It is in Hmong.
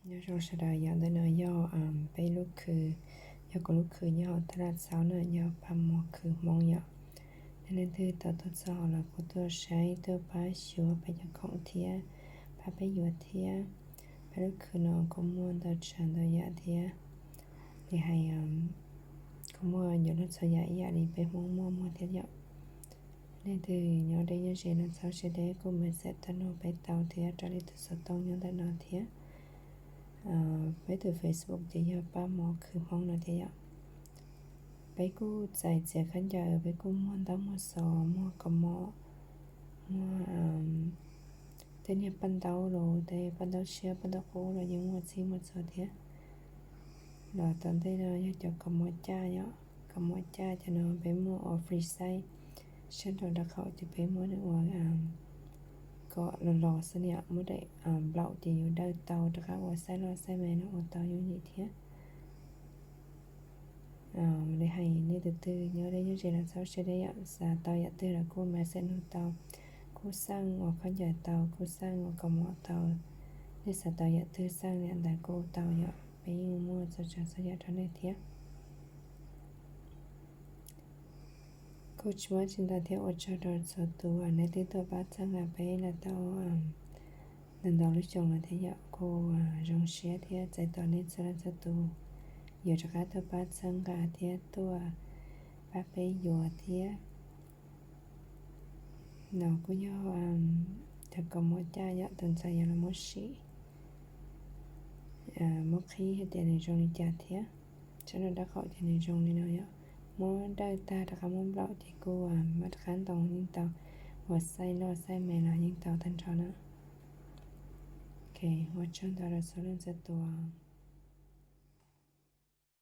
Nyob zoo sawv daws, yog ntawm no yog peb lub khw, yog kuv lub khw nyob hauv tab laj txhaub na, yog pab mov khw Hmoob yom. Yog leej twg tau tuaj txog los kuj tuaj saib, tuaj pab xyuas peb cov khoom thiab pab peb yuav thiab. Peb lub khw no kuj muaj ntau tsav ntau yam thiab, li hais kuj muaj yuav luag txhua yam ib yam li peb Hmoob muaj muag thiab yom. Leej twg nyob deb nyob ze no txhob siab deb, kuj message tuaj nug peb tau thiab, raws li tus xov tooj nyob ntawm no thiab. Peb tus Facebook ces yog pab mov khw Hmoob no thiab yom. Peb kuj txais txiav khaub ncaws, peb kuj muag ntaub muag xov, muag kaus mom, muag tej niag paj ntaub los tej paj ntaub siab paj ntaub qub los yeej muaj txhij muaj txhua thiab. Los tom ntej no yog cov kaus mom caj yom, kaus mom caj cov no peb muaj ua free size, sab nraum dawb qaum ces peb muab nws ua kom los los xwb na yom, muab daim nplaum ces yus dawj tau rov qab ua size loj size me no ua tau yooj yim thiab. Li hais nej tus twg nyob deb nyob ze los txhob siab deb yom, xav tau yam twg los kuj message nug tau, kuj xaj ua khaub ncaws tau, kuj xaj ua kaus mom tau. Nej xav tau yam twg xaj yam ntawd kuj tau yom, peb yeej muaj txhua tsav txhua yam rau nej thiab. Kuj tsis muaj tsis ntau thiab, ua tsaug rau txhua tus uas nej twb tuaj pab txhawb nqa peb los tau ntau ntau lub xyoo no thiab yom. Kuj zoo siab thiab txais tos nej txhua leej txhua tus yuav rov qab tuaj pab txhawb nqa thiab tuaj pab peb yuav thiab. No kuj yog cov kaus mom caj yom, tus ntxhais yog los muab sim, muab qhib hais tias nws zoo li cas thiab. Sab nraum dawb qaum ces nws zoo li no yom, muab dawj tag rov qab muab nplaum ces kuj mam rov qab ntoo yeej tau, ua size loj size me los yeej tau tag nrho na. Ok, ua tsaug ntau rau txhua leej txhua tus.